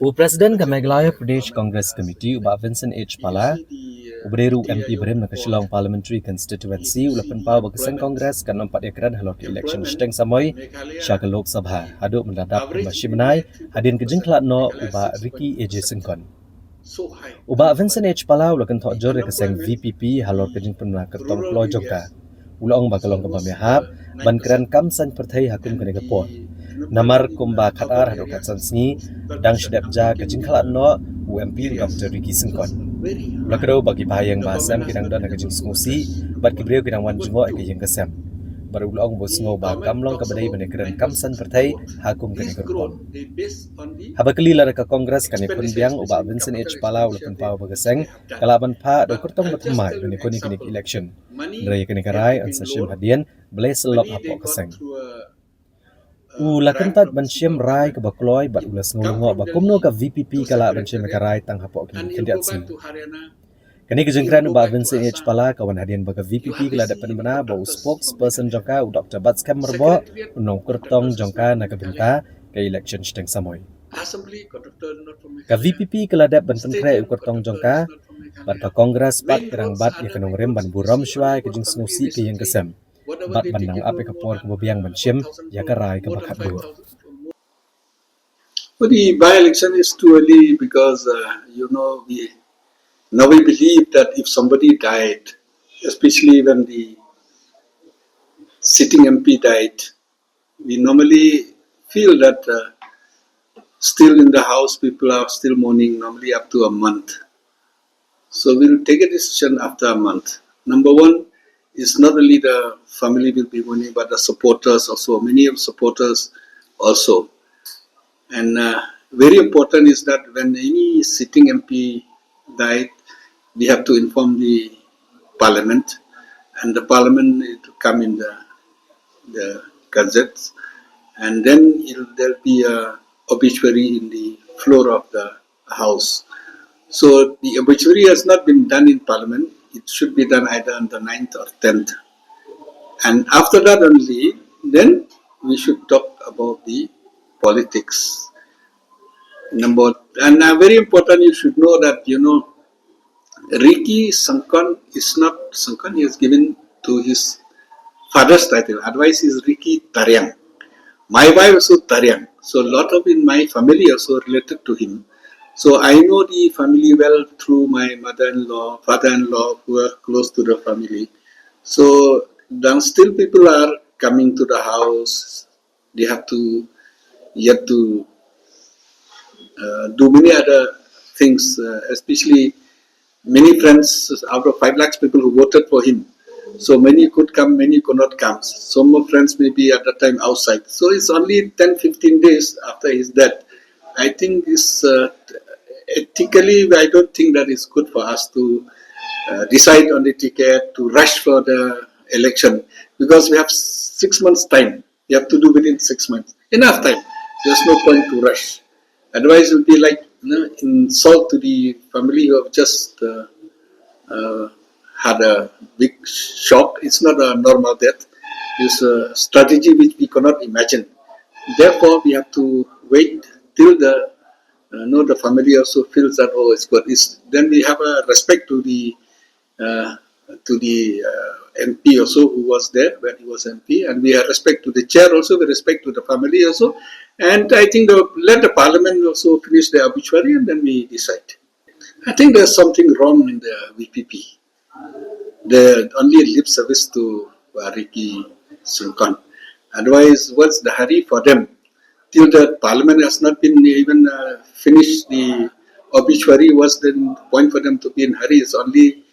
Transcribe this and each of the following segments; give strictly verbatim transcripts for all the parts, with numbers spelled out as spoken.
U President ka Meghalaya Pradesh Congress Committee, u Bah Vincent H Pala, uba dei ruh u M P barim na ka Shillong Parliamentary Constituency, u la pynpaw ba ka seng Congress kan ym pat ïakren halor ka election shiteng samoi sha ka Lok Sabha haduh mynta dap kumba shi bnai hadien ka jingkhlad noh u Bah Ricky A J Syngkon. U Bah Vincent H Pala u la kynthoh jur ïa ka seng V P P halor ka jingpynbna kyrtong kloi jong ka. U la ong ba ka long kaba ïahap ban kren kam saiñ pyrthei ha kum kane ka por. Namar kumba khatar haduh khatsan sngi dang shu dep ja ka jingkhlad noh u M P u Doctor Ricky Syngkon. U la kdew ba ki bahaïing bahasem ki dang don ha ka jingsngewsih bad ki briew ki dang wan jngoh ïa ka ïing ka sem. Bad u la ong ba u sngew ba kam long kaba dei ban ïakren kam saiñ pyrthei ha kum kane ka rukom. Haba kylli lada ka Congress kan ïakhun biang, u Bah Vincent H Pala u la pynpaw ba ka seng ka lah ban phah da u kyrtong ba thymmai ban ïakhun ïa kane ka election. Hynrei ïa kane ka rai yn sa shim hadien ba la ïasyllok hapoh ka seng. U la kyntait ban shim rai kaba kloi bad u la sngew lyngngoh ba kumno ka V P P ka lah ban shim ïa ka rai tang hapoh ki khyndiat sngi. Kane ka jingkren u Bah Vincent H Pala ka wan hadien ba ka V P P ka la dep pynbna ba u spokesperson jong ka, u Doctor Batskhem Myrboh, un long u kyrtong jong ka na ka bynta ka election shiteng samoi. Ka V P P ka la dep ban pynkhreh u kyrtong jong ka bad ka Congress pat ka dang bat ïa ka nongrim ban burom shuwa ïa ka jingsngewsih ka ïing ka sem bad ban nang ap ïa ka por kaba biang ban shim ïa ka rai kaba khatduh. Well, the by-election is too early because, uh, you know, we now we believe that if somebody died, especially when the sitting M P died, we normally feel that uh, still in the house, people are still mourning, normally up to a month. So we'll take a decision after a month. Number one is not only the family will be mourning, but the supporters also, many of supporters also. And uh, very important is that when any sitting M P died, we have to inform the parliament, and the parliament need to come in the, the gazettes, and then it'll, there'll be a obituary in the floor of the house. So the obituary has not been done in parliament. It should be done either on the ninth or tenth. And after that only, then we should talk about the politics. Number, and uh, very important, you should know that, you know, Ricky Syngkon is not Syngkon, he is given to his father's title. Otherwise, he is Ricky Tariang. My wife also Tariang. So a lot of in my family also related to him. So I know the family well through my mother-in-law, father-in-law who are close to the family. So then still people are coming to the house. They have to yet to uh, do many other things, uh, especially many friends out of five lakhs people who voted for him. So many could come, many could not come. Some of friends may be at that time outside. So it's only ten, fifteen days after his death. I think it's uh, ethically, I don't think that it's good for us to uh, decide on the ticket, to rush for the election, because we have six months' time. You have to do within six months. Enough time. There's no point to rush. Otherwise, it will be like, you know, insult to the family who have just uh, uh, had a big shock. It's not a normal death. It's a strategy which we cannot imagine. Therefore, we have to wait till the uh, no, the family also feels that, oh, it's good. It's, then we have a respect to the uh, to the uh, M P also who was there when he was M P, and we have respect to the chair also, we respect to the family also, and I think the, let the parliament also finish the obituary and then we decide. I think there's something wrong in the V P P. They only lip service to uh, Ricky Syngkon. Otherwise, what's the hurry for them? Till the parliament has not been even uh, finished the obituary, what's the point for them to be in hurry? It's only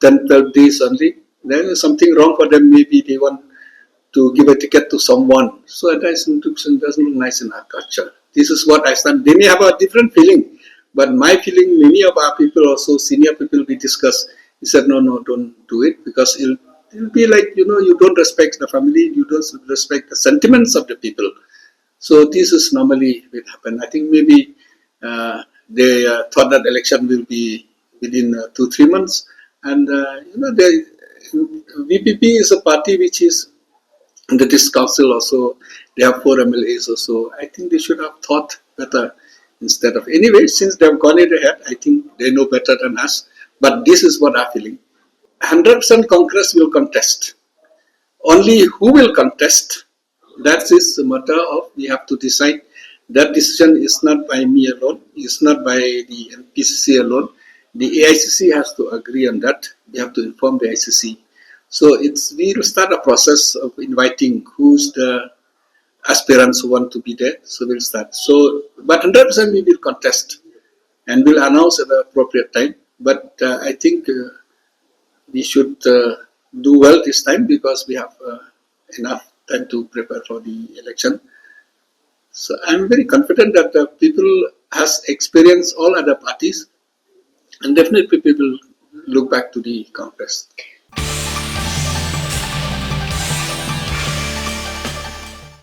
ten, twelve days only. There is something wrong for them. Maybe they want to give a ticket to someone. So that is, doesn't look nice in our culture. This is what I stand. They may have a different feeling, but my feeling, many of our people also, senior people, we discuss. He said, no, no, don't do it, because it'll, it'll be like, you know, you don't respect the family, you don't respect the sentiments of the people. So this is normally will happen. I think maybe uh, they uh, thought that election will be within uh, two, three months. And, uh, you know, the V P P is a party which is in the district council also, they have four M L As also. I think they should have thought better. instead of. Anyway, since they've gone it ahead, I think they know better than us. But this is what I'm feeling. Hundred percent Congress will contest. Only who will contest, that is a matter of we have to decide. That decision is not by me alone, it's not by the N P C C alone. The A I C C has to agree on that. We have to inform the I C C. So it's, we will start a process of inviting who's the aspirants who want to be there. So we'll start. So, but hundred percent we will contest and we'll announce at the appropriate time. But uh, I think uh, we should uh, do well this time because we have uh, enough time to prepare for the election. So I'm very confident that the people has experienced all other parties, and definitely people look back to the Congress.